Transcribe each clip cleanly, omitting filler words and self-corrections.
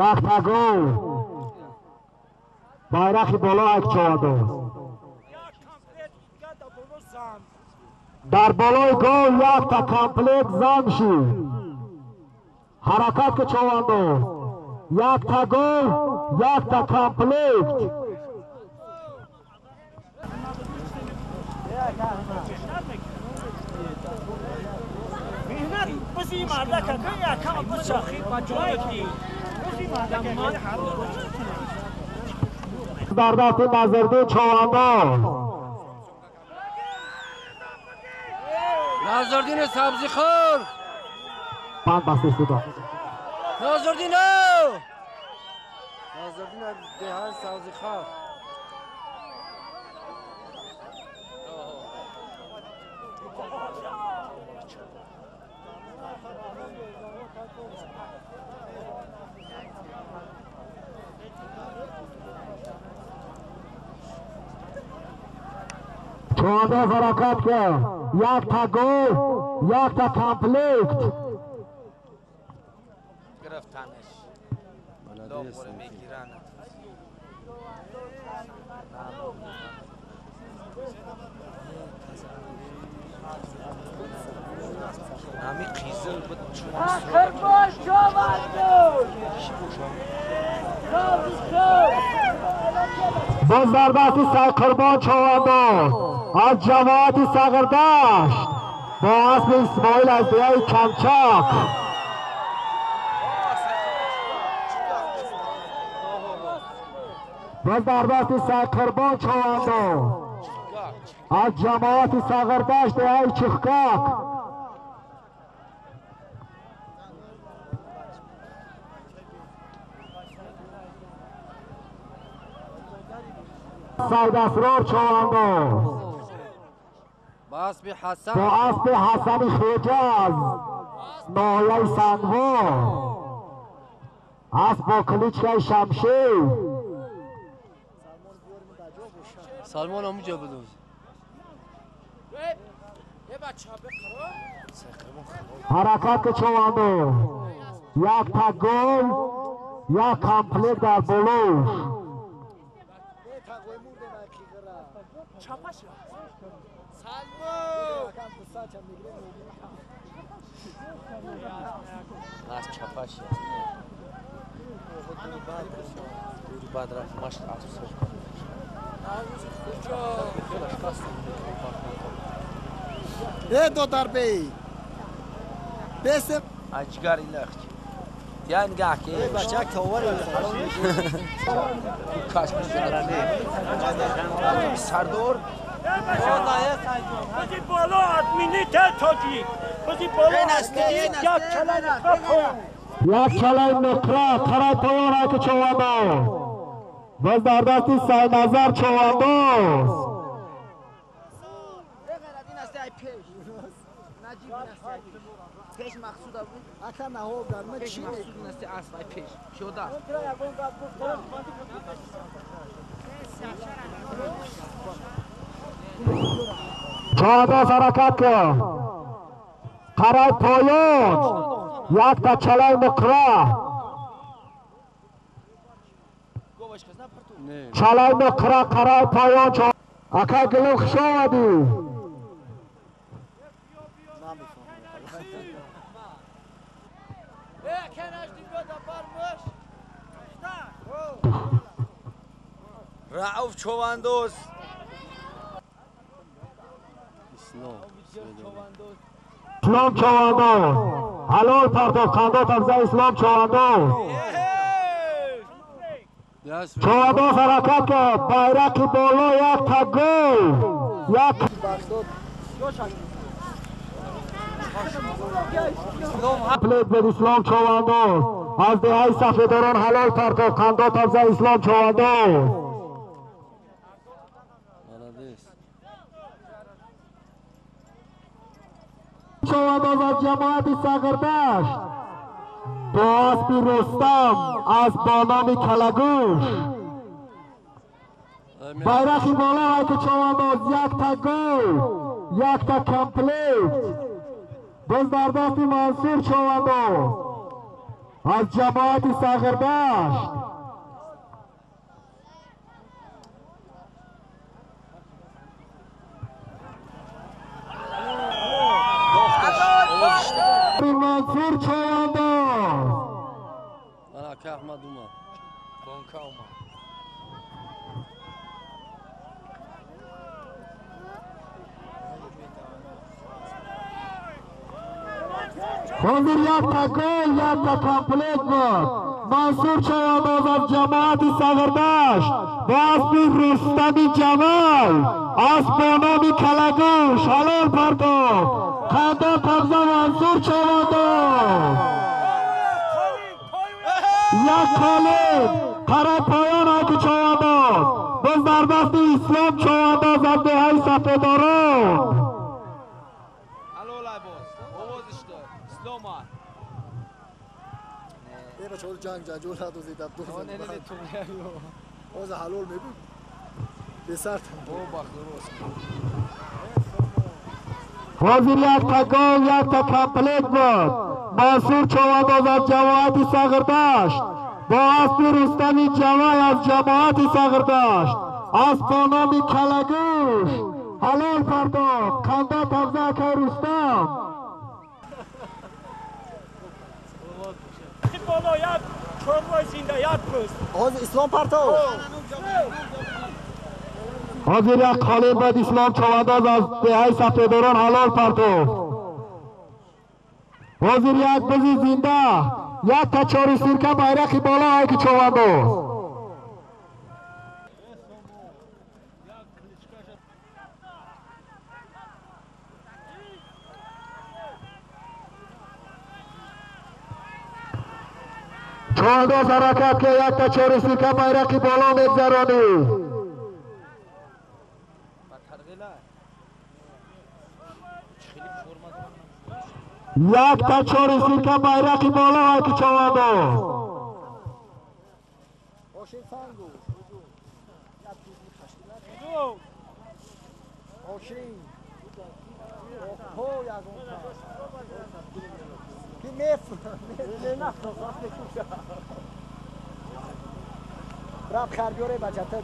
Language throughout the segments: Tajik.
Якта гол. Байрақи боло як човандоз. Дар болои гол якта комплект зам шуд. Ҳаракат ки човандоз. Якта гол, якта комплект. Дар дасти Назирдин човандоз. Назирдин сабзихӯр. Банд баста шуда. Назирдин Назирдин деҳан сабзихӯр. Човандоз ҳаракат кард. Якта гол, якта комплект. Гирифтанаш. Лоғур мегиранд. Нами қизил буд чун Қурбон човандоз. Боз дар дасти Сайқурбон човандоз аз ҷамоати Сағирдашт бо аспи Исмоил аз деҳаи Камчак. Боз дар дасти Сайқурбон човандоз аз ҷамоати Сағирдашт деҳаи Чухкак. Сайдасрор човандоз با اسب حسن با اسب حسن خواجه از ناحیه سنگوار، اسب با کلیچکای شمشیر. سلمان همونجا بدوز. حرکت که چوانده یک تا گل یک کامپلیت در بلوش. از چپش دوری بعد رفت مشت افسر ای دو دربه بس اجگر ایلخت یا نگاه که بچه تاور کاش سردار بازی بالا ادمینی تاجی بازی بالا یک کلای نقره قرای پایان را که چوانده باز در دستی سای نظر چوانده. چوانده حرکت کن قرای پایان یک تا چلای نقره چلای نقره قرای پایان. اکا گلو خوش آمدی. رعوف چوندوز اسلام چوانداز حلال پرتاب خندات افزا اسلام چوانداز چوانداز حرکت کرد بیرق بالا یک تا گل یک پلیت به اسلام چوانداز از دهای سفیداران حلال پرتاب خندات افزا اسلام چوانداز. چوانداز از جماعت سغردشت با اسب رستم از با نام کلگوش بیرق بالا های که چوانداز یک تا گل یک تا کمپلیت باز در دست منصور چوانداز. از جماعت ساغردشت. منصور چونداز. انا که احمد اومد. بانکا اومد. حاضر یک تا گل یک تا کامپلیت بود. منصور چونداز از جماعت ساغردشت با اسب رستم جمال، اسب با نام کلگوش حلال پرداخت. قدم قبضه منصور چونداز. یک قالب قرار پایان هایی چونداز باز در دست اسلام چونداز از دهه سفیداران. جنگ جنجال دوزی داد دوزی. نه نه تو اوز حلال میبود. بسرت. او باخت درست. حاضر یک تا گل یک تا کامپلیت بود. منصور چونداز از جماعت ساغردشت با اسب رستم جوای از جماعت ساغردشت، اسب با نام کلگوش حلال پرداخت. خنده تبزه که رستم. بالا یک چهار زنده یک پست. حاضر اسلام پرتاو. حاضر یک خالی بعد اسلام چونداز از دهه سفیداران حلال پرتاو. حاضر یک بزی زنده یک تا چهار سیرکه بیرق بالا های که چونداز. چونداز حرکت که یک تا چهار سیرکه بیرق بالا میگذرانی. یک تا چهار سیرکه بیرق بالا های که چونداز.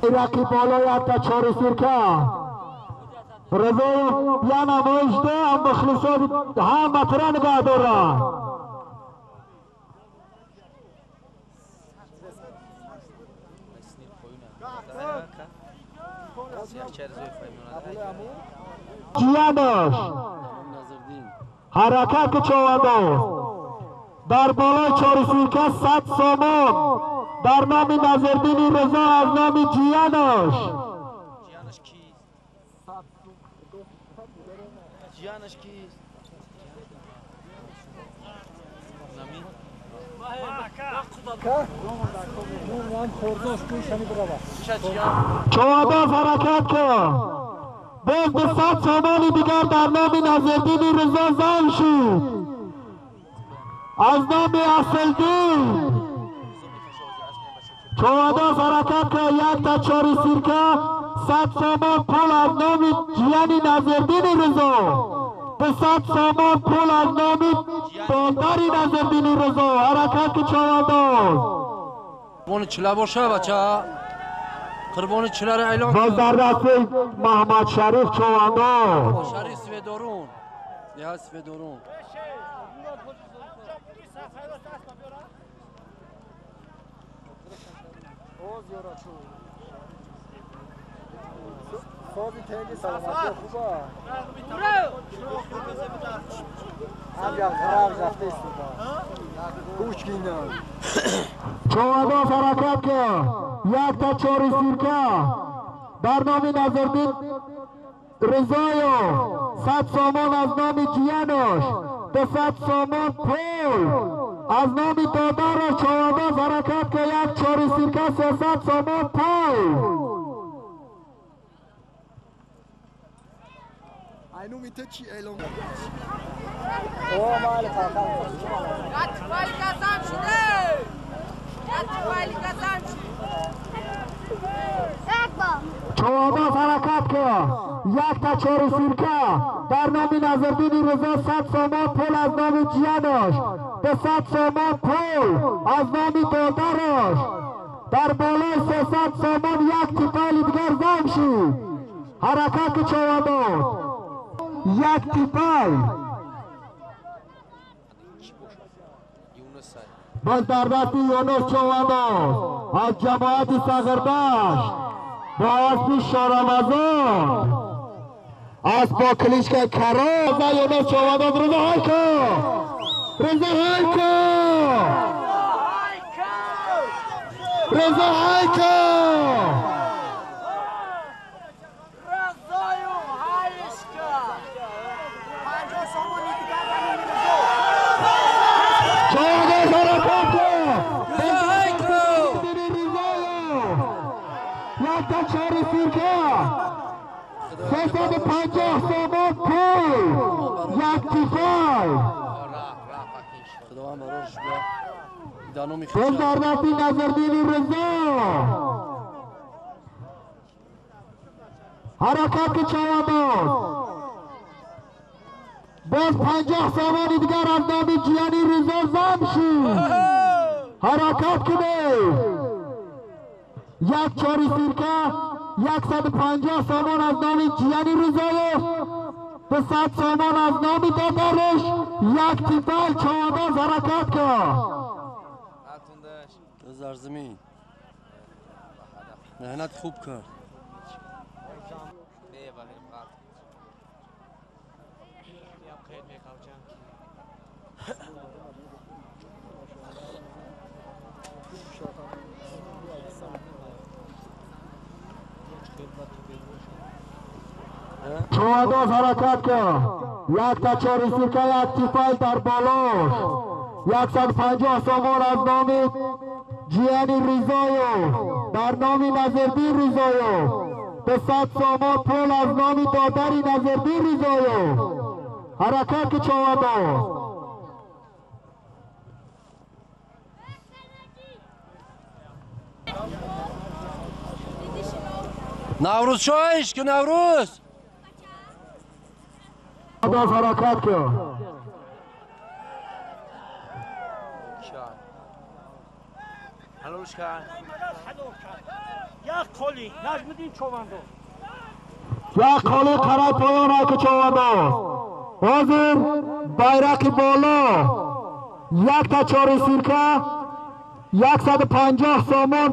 بیرق بالا یک تا چهار سیرکه. رضا بیا نمایش ده هم مخلصات هم مطرح نگاه دارن. جیانش حرکت چونداز در بالای چهار سیرکه 100 سامان در نام نظردین رضا از نام جیانش. جیانش کیست؟ چونداز حرکت کن. باز به 100 سامان دیگر در نام نظردین رضا زن شد از نام اصلدین. چونداز حرکت کن. یک تا چهار سیرکه 100 سامان پول از نام جیان نظردین رضا. به 100 سامان پول از نام بالداری نظردین رضا. حرکت چونداز. قربان چله باشه بچه. قربان چله را اعلان. باز در دست محمد شریف چونداز. شریف سویدارون. یه سویدارون. سازی تنگی سلامتی خوبه. هم یک غرق رفته است. گوش گینم. چونداز حرکت کن. یک تا چهار سیرکه در نام نظردین رضایو 100 سامان از نام جیانش، 200 سامان پول از نام دادرش. چونداز حرکت کن. یک چهار سیرکه 300 سامان پول. Човандоз ҳаракат кун. Якта чори сирка дар номи Назрдини Ризо 100 сомон пул аз номи ҷиянаш, 200 сомон пул аз номи додараш. Дар болои 300 сомон як типали дигар зам шид. Ҳаракат кун човандоз. Як типал. Боз дар дасти Юнус човандоз аз ҷамоати Сағирдашт бо аспи Шорамазон, асп бо кличкаи Каро. Юнус човандоз Ризо ҳайко, Ризо ҳайко, Ризо ҳайко. Човандоз ҳаракат кун. Якта чори сирка, 350 сомон пул, як тифал. Худованд барорш бия. Дар номи Боз дар дасти Назрдини Ризо. Ҳаракат кун човандоз. Боз 50 сомони дигар аз номи ҷияни Ризо зам шид. Ҳаракат кунед. Як чори сирка, 150 сомон аз номи ҷияни Ризоев, 200 сомон аз номи додараш, як тифал. Човандоз ҳаракат кун. Дар замин меҳнат хуб кард. Човандоз ҳаракат кун. Якта чори сирка, як тифал дар болош. 150 сомон аз номи ҷияни Ризоев дар номи Назрдин Ризоев, 200 сомон пул аз номи додари Назрдин Ризоев. Ҳаракат кун човандоз. Наврӯз шоиш ки Наврӯз. Човандоз ҳаракат кун. Як қоли Наҷмиддин човандоз. Як қоли қарай поён ҳайку човандоз. Ҳозир байрақи боло, якта чори сирка, 150 сомон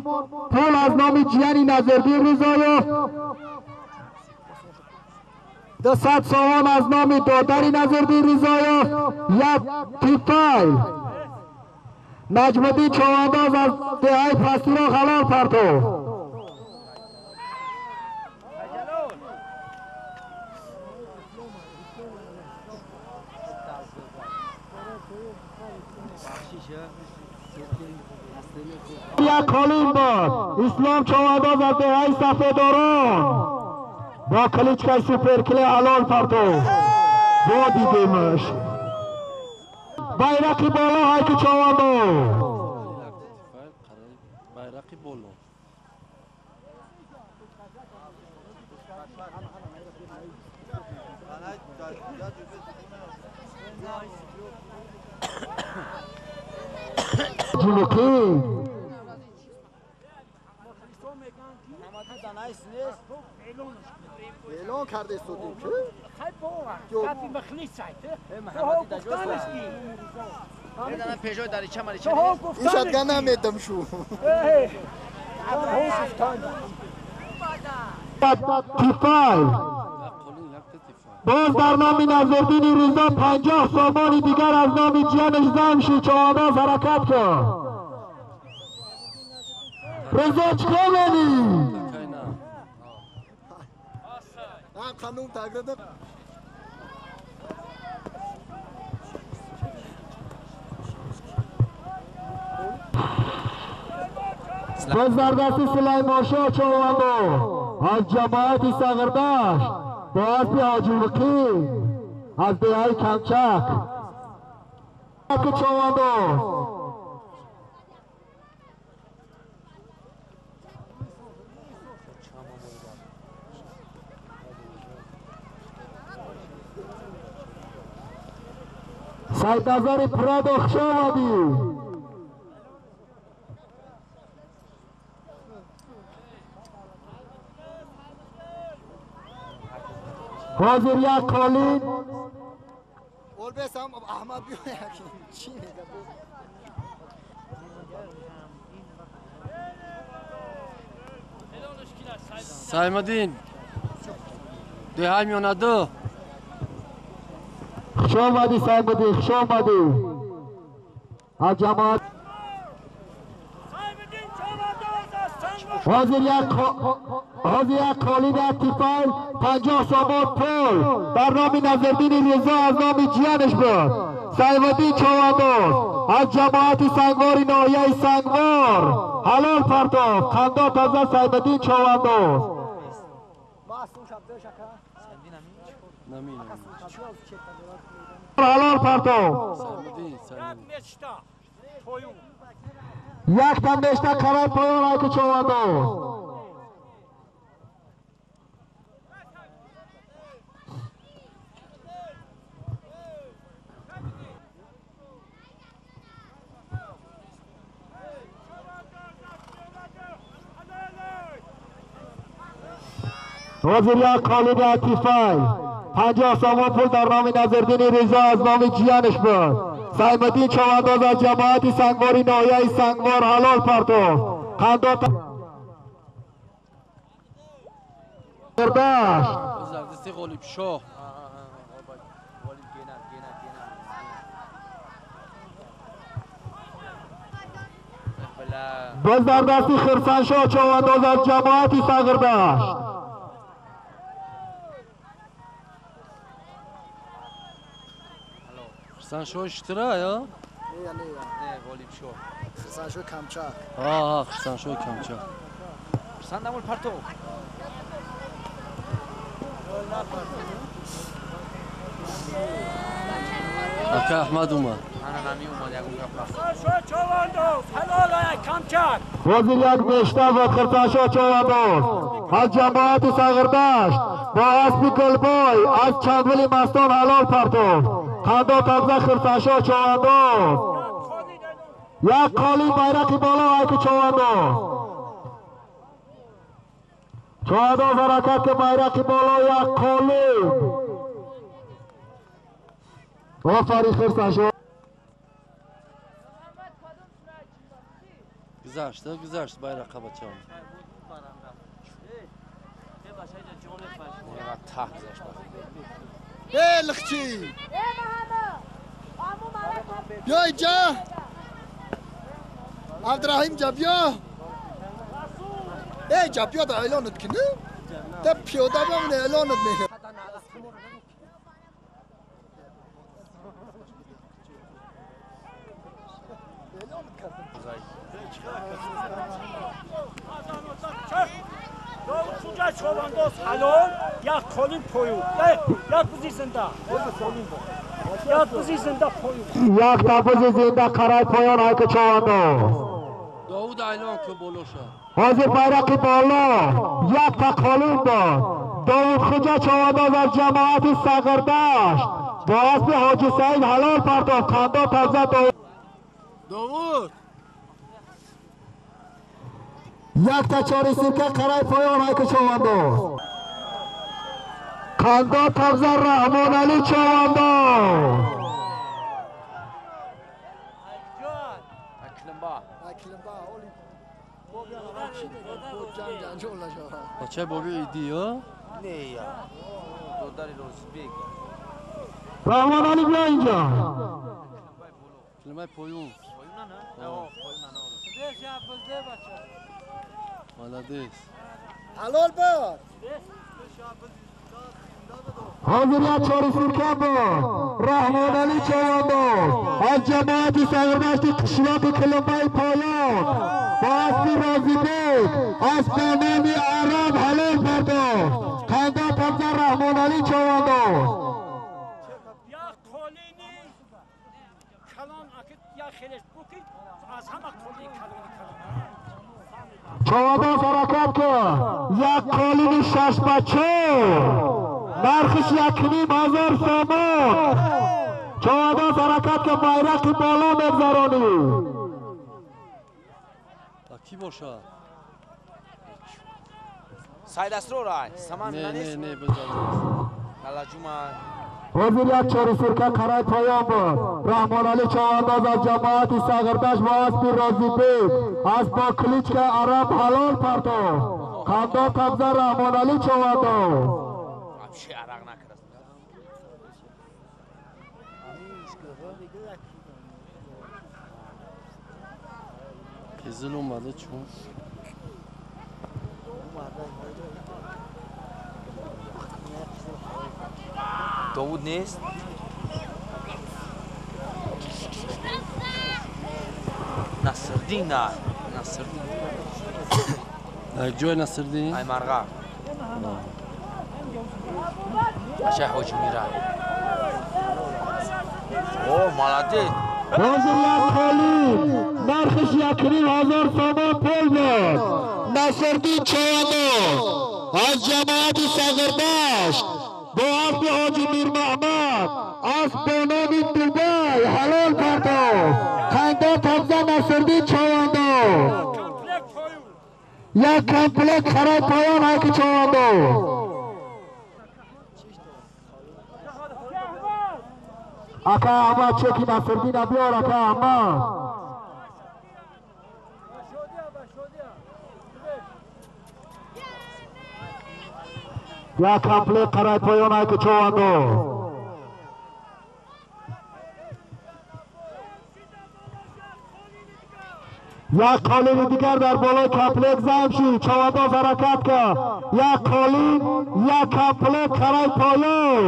пул аз номи ҷияни Назрдин Ризоев, 200 сомон аз номи додари Назрдин Ризоев, як тифал. Наҷмиддин човандоз аз деҳаи Пастиро халол партофт. Як қолин буд. Ислом човандоз аз деҳаи Сафедорон бо кличкаи Суперкле ҳалол партофт. Бо дидемаш. Байрақи боло ҳайку човандоз. Байрақи боло. Ҷумуқӣ. اعلان کرده استودیم که گپی مخلیص این شدگه نمیدم شو. تیفال. باز در نام نظردین رضا 50 سامانی دیگر از نام جیانش زم شد. چهارده حرکت کن رضا چیکار منی؟ باز در دست سلیمان شاه چهارده از جماعت سغردش با اسب حاجی مقیم از دههای کمچک چهارده. Сайдназари Прадо хуш омадӣ. Ҳозир як қолин. Саймадин деҳай меонаду. Хуш омадӣ Саймадин, хуш омадӣ. Аз ҷамоат ҳозир як қолин як тифайл 50 сомон пул дар номи Назриддини Ризо аз номи ҷиянаш буд. Саймадин Човандоз аз ҷамоати Сангвори ноҳияи Сангвор ҳалол партофт. Қандо таза Саймадин Човандоз. Ҳалол партофт. Як тан бешта қарай поён айки Човандоз. ҳозир як қолиби атифайл 50 сомон пул дар номи Назриддини Ризо аз номи ҷиянаш буд. Саймадин Човандоз аз ҷамоати Сангвори ноҳияи Сангвор ҳалол партофт. Қандо дашт. Зардисти Ғолибшоҳ. Боз дар дасти Хирсаншоҳ Човандоз аз ҷамоати Сағирдашт. Хирсаншоҳ иштира я? Не, не, не, Ғолибшоҳ. Хирсаншоҳ Камчак. Ҳа, Хирсаншоҳ Камчак. Хирсан дамул партов. Ака Аҳмад омад. Ана нами омад ягон гап рафт. Хирсаншоҳ Човандоз ҳалол ай Камчак. ҳозир як мешта ва Хирсаншоҳ Човандоз аз ҷамоати Сағирдашт бо аспи Гулбой аз чандвили Мастон ҳалол партофт. Қандо табза Хирсаншоҳ Човандоз. Як қолин байрақи боло айки Човандоз. Човандоз ҳаракат ки байрақи боло як қолин. Офарин Хирсаншоҳ. Гузашт, гузашт байрақа бачаам. Эй лихчи! Биё инҷа! Абдураҳим ҷа биё! Эй ҷа биё да эълонат кунӣ? Да пиёда биё ман эълонат мекунам. Човандоз ҳалол як қолин пою. Як бузи зинда. Як бузи зинда пою. Як та бузи зинда қарай поён айки Човандоз. Довуд айлон ку болоша. ҳозир байрақи боло як та қолин дод. Довуд Хуҷа Човандоз аз ҷамоати Сағирдашт бо аспи Ҳоҷи Саид ҳалол партофт. Қандо таза Довуд як та чори сирка қарай поён айки Човандоз. Қандо табза Раҳмонали Човандоз. Бачаи боби иди ё? Не я. Додари Розибек. Раҳмонали биё инҷо. Килмаи поён. Поёна на? Поёна на. Молодец. Ҳалол бод. ҳозир як чори сирка буд. Раҳмонали Човандоз аз ҷамоати Сағирдашти қишлоқи Килмбаи поён бо аспи Розибек аз ба номи Араб ҳалол партофт. Қандо табза Раҳмонали Човандоз. Як қолини калон як хелеш буки аз ҳама қолини калони калон. Човандоз ҳаракат кун. Як қолини 6 ба 4 нархиш 1,5 ҳазор сомон. Човандоз ҳаракат ки байрақи боло мегзаронӣ. Ки бошад? Сайдасрор ай. Саман Не, не, нест. не, бизар. Лалаҷума. Ҳозир як чорисирка қарай поён буд. Раҳмоналӣ човандоз аз ҷамоати Сағирдашт бо аспи Розибек аз бо кличка Араб ҳалол партофт. Қандо қабза Раҳмоналӣ човандоз. Вообще арақ накард. Қизил омада чун. Довуд нест. Насрдин на. Насрдин. Дар ҷои Насриддин? Ай марға. Ачай ҳоҷи мира. О, молодец. Ҳозир як қолин нархиш 1500 сомон пул буд. Насриддин човандоз аз ҷамоати Сағирдашт бо аспи ҳоҷи Мирмаҳмад асп бо номи Дубай ҳалол партофт. Қандо табза Насриддин човандоз. Комплект пою. Як комплект қарай поён ҳайки човандоз. Ака Аҳмад чеки Насриддина биёр, ака Аҳмад. Як комплект қарай поён ҳайки човандоз. Як қолини дигар дар болои комплект зам шуд. Човандоз ҳаракат кард. Як қолин, як комплект қарай поён.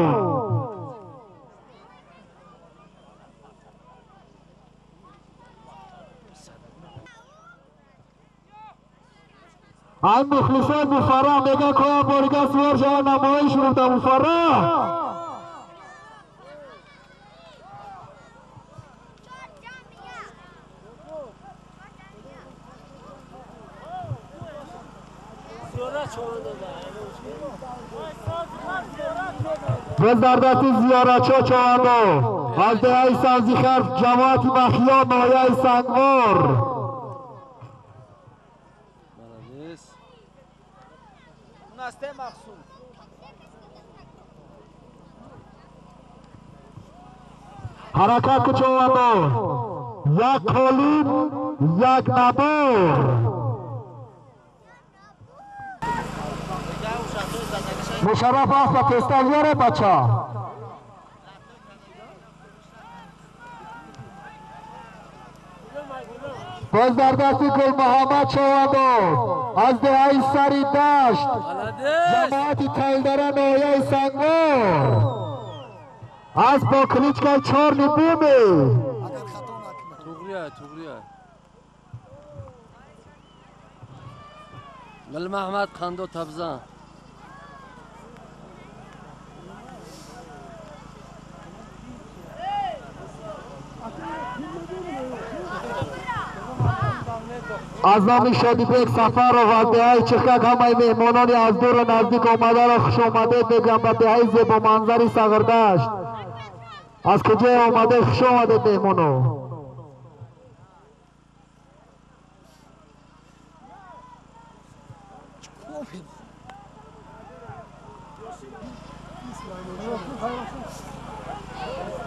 Ай мухлисон муфарраҳ мегӯянд коя борига сувор шава намоиш рӯфта муфарраҳ. Боз дар дасти зиёратчо човандоз аз деҳаи Сабзихар ҷамоати Махиён ноҳияи Сангвор. Молодец. Насте махсус. Ҳаракат ку човандоз. Як қолин, як набор. Мушарраф аст ба тестан ёре бача. Боз дар дасти Гулмуҳаммад човандоз аз деҳаи Сари Дашт Молодец. ҷамоати Тайлдара ноҳияи Сангвор аз бо кличкаи Чорни Буми. Агар хато накунад. Туғрия, туғрия. Гулмаҳмад қандо табзан. Аз номи Шодибек Сафаров аз деҳаи Чиркак ҳамаи меҳмонони аз дуру наздик омадаро хушомадед мегӯям ба деҳаи зебоманзари Сағирдашт. Аз куҷое омадед, хуш омадед меҳмоно.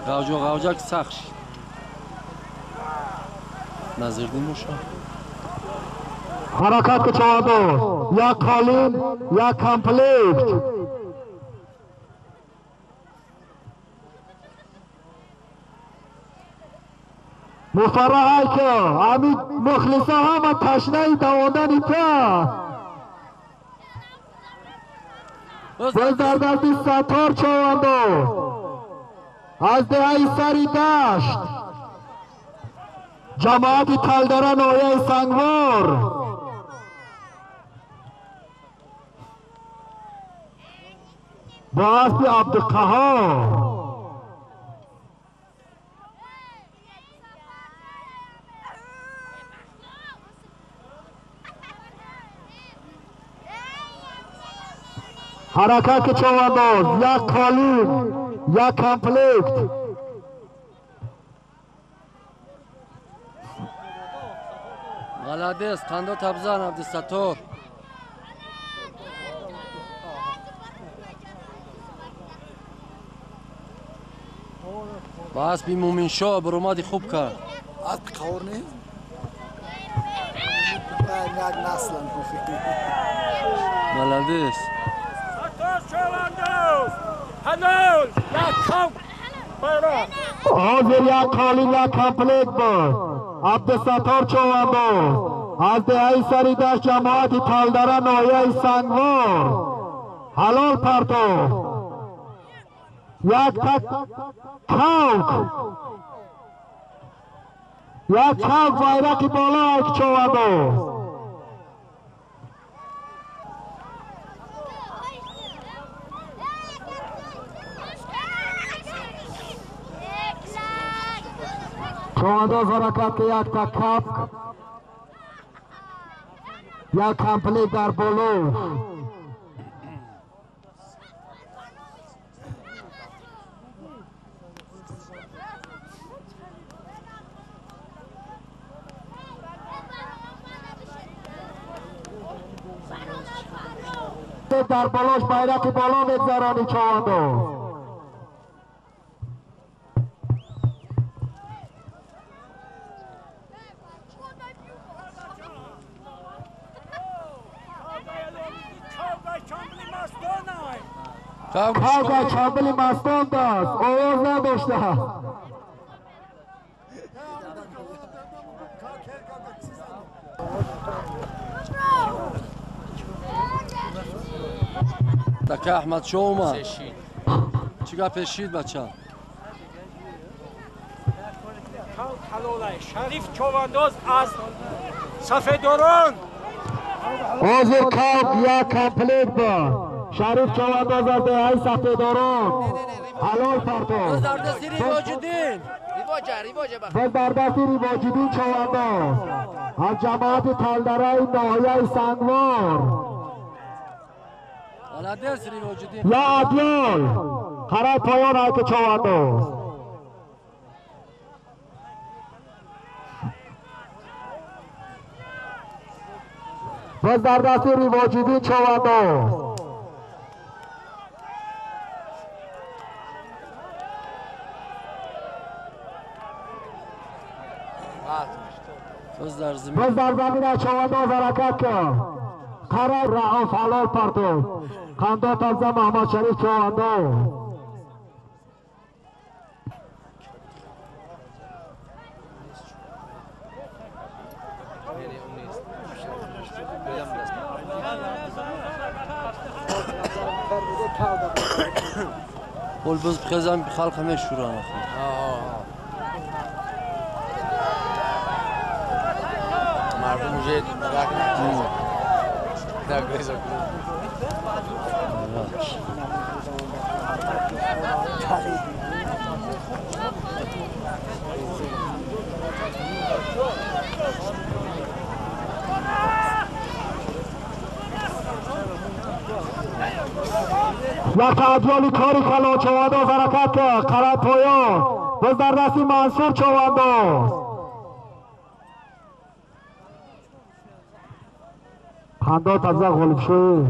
Ғавҷо ғавҷак сахт шид. Назирдин боша. Ҳаракат ку човандоз. Як қолин, як комплект. Муфарраҳ айко, ҳамин мухлисо ҳама ташнаи давондани та. Боз Боз дар дасти Саттор човандоз аз деҳаи Сари Дашт ҷамоати Талдара ноҳияи Сангвор. Бо аспи Абдуқаҳҳор. Ҳаракат ки човандоз, як қолин, як комплект. Молодец, қандо табзан Абдусаттор. Ба аспи Муминшоҳ баромади хуб кард. Асп қавор нест? Як наслан. Молодец. Ҳозир як қолин як комплект буд. Абдусаттор Човандоз аз деҳаи сари дашт ҷамоати Талдара ноҳияи Сангвор ҳалол партофт. Як кавк, як кавк байрақи боло ак Човандоз. Човандоз ҳаракат ки якта капк, як комплект дар боло. Дар болош байрақи боло мегзарони Човандоз. Кавга чамбили мастон даст, овоз надошта. Така Аҳмадшоҳ омад. Чӣ гап пешид бача? Шариф Човандоз аз Сафедорон. Ҳозир кавк як комплект буд. Шариф Човандоз аз деҳаи Сафедорон ҳалол партофт. Боз дар дасти Ривоҷиддин. Боз дар дасти Ривоҷиддин Човандоз аз ҷамоати Талдараи ноҳияи Сангвор. Молодец Ривоҷиддин. Я адёл қарай поён айки Човандоз. Боз дар дасти Ривоҷиддин Човандоз. Боз дар замин. Боз дар замин Човандоз ҳаракат кард. Қарай Раъуф ҳалол партофт. Қандо табза Маҳмадшариф Човандоз. Пол боз бихезам халқ мешӯранд. Мардум уже рак накард. Як адёли кори калон Човандоз ҳаракат кард. Қарай поён. Боз дар дасти Мансур Човандоз. Қандо таза ғолиб шуд.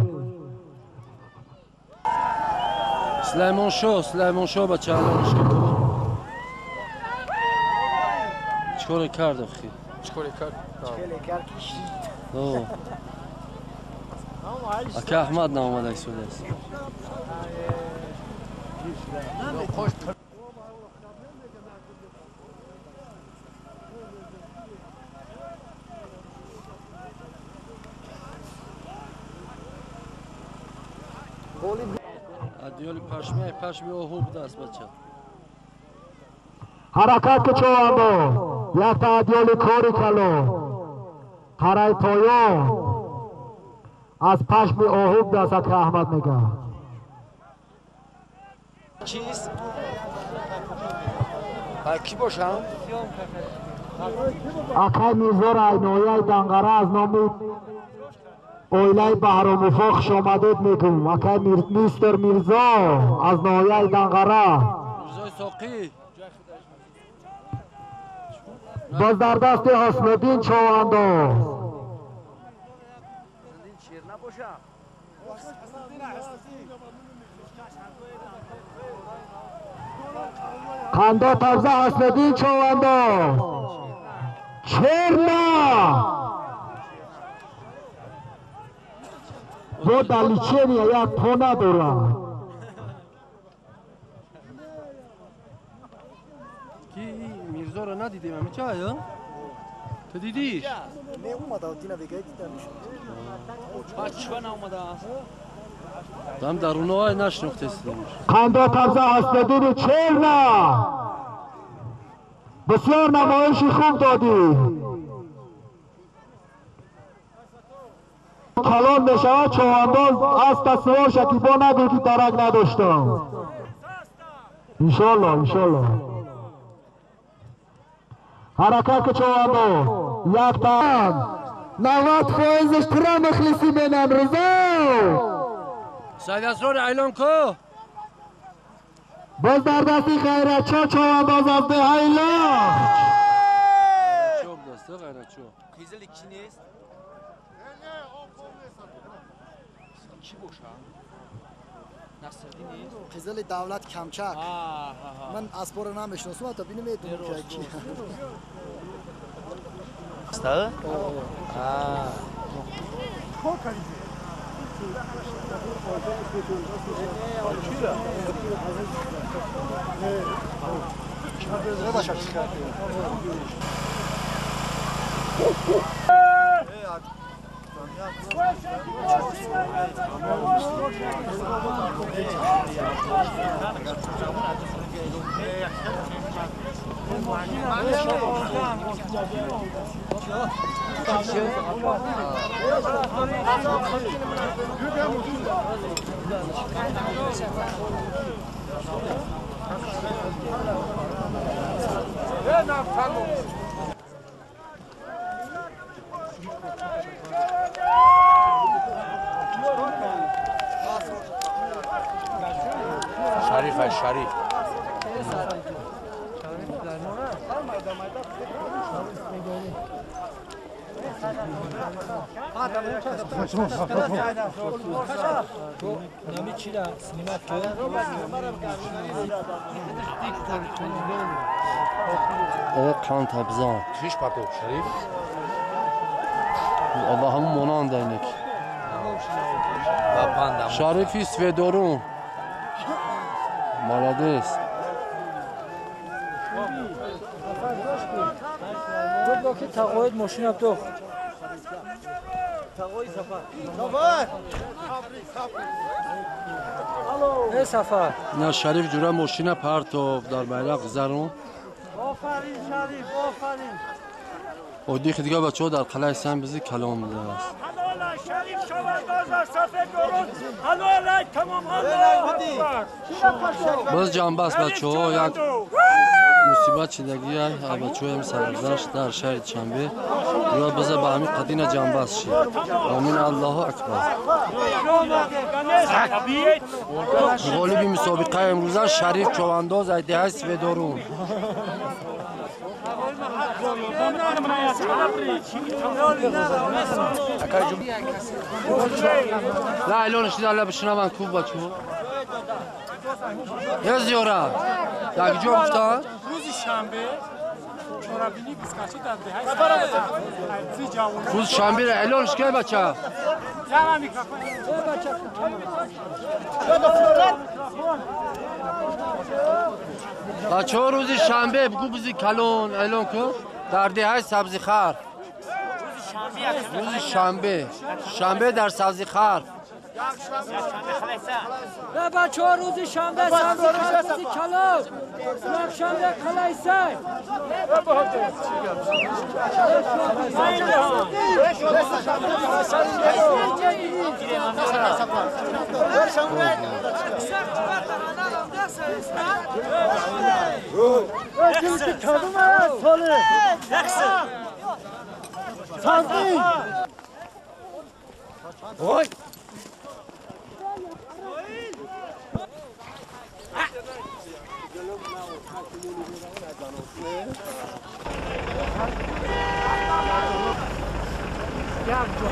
Сулаймоншоҳ, Сулаймоншоҳ бача ҳалолш кард. Чӣ коре кард охи? Чӣ коре кард? Ака Аҳмад наомада истодааст. Адёли пашми, пашми оҳу будааст бача. Ҳаракат ки Човандоз. Якта адёли кори калон. Қарай поён. Аз пашми оҳу будааст ака Аҳмад мегӯяд. Чиз? Кӣ бошам? Акай Мирзор ноҳияи Данғара аз номи оилаи Баҳромуфо хушомадед мекунем. Акай мистер Мирзо аз ноҳияи Данғара. Мирзои Соқӣ. باز در دست حسن‌الدین چوبانداز. قندا تبزه حسن‌الدین چوبانداز. چرنا با دلیچه میآید پا ندارد. کی میرزا رو ندیدیم همه چه آیا؟ تو دیدیش؟ نه اومده دینا بگه دیدمش. بچه نامده است. دم در اونها نشناخته استیدیمش. قندا تبزه حسن‌الدین چرنا بسیار نمایشی خوب دادی. کلان میشود چوبانداز از تصویر شکیبا نگو که درک نداشتم. انشالله انشالله. حرکت که چوبانداز یک تن 90% ترا مخلصی منن رضا. سید اسرار اعلام کو. باز در دستی غیرتچا چوبانداز از دهه لاخ. چوب دسته غیرتچا. قیزل کی نیست؟ کی باشه؟ نصرالدین نیست؟ قزل دولت کمچک. من اسبار نمیشناسم تا ببینم میدونم که کی. است؟ شریف شریف قان تبزان شش پرتو شریف الله همون مونان دینک شریفی سویدورون مالادس که تقاید ماشین اب سفر نه شریف جوره ماشین پرتوف در بیرق زرون. آفرین شریف آفرین. و دیخ دیگه بچه ها در قلعه سن بزی کلام بوده است. شریف شوانداز از صفحه درست حلال تمام الله اکبر. باز جنبه است بچه ها یک مصیبت چیدگی بچه های سرگذشت در شهر چنبه یا بزه به همین قدین جنبه است شید. آمین الله اکبر. غالب مسابقه امروزه شریف چوانداز ایده سویدارون. لا اعلانش دیده الله بشنه من کوب بچه ها یه زیاره یک جا گفتن روز شنبه چورابینی بسکاشی در دهه روز شنبه را اعلانش که بچه بچه ها روز شنبه بگو بزی کلون اعلان کن در دهه سبزی خر. روز شنبه شنبه در سبزی خر. بچه ها روز شنبه سبزی خر روزی کلون یک شنبه کلیسه. Oy! Як ҷо.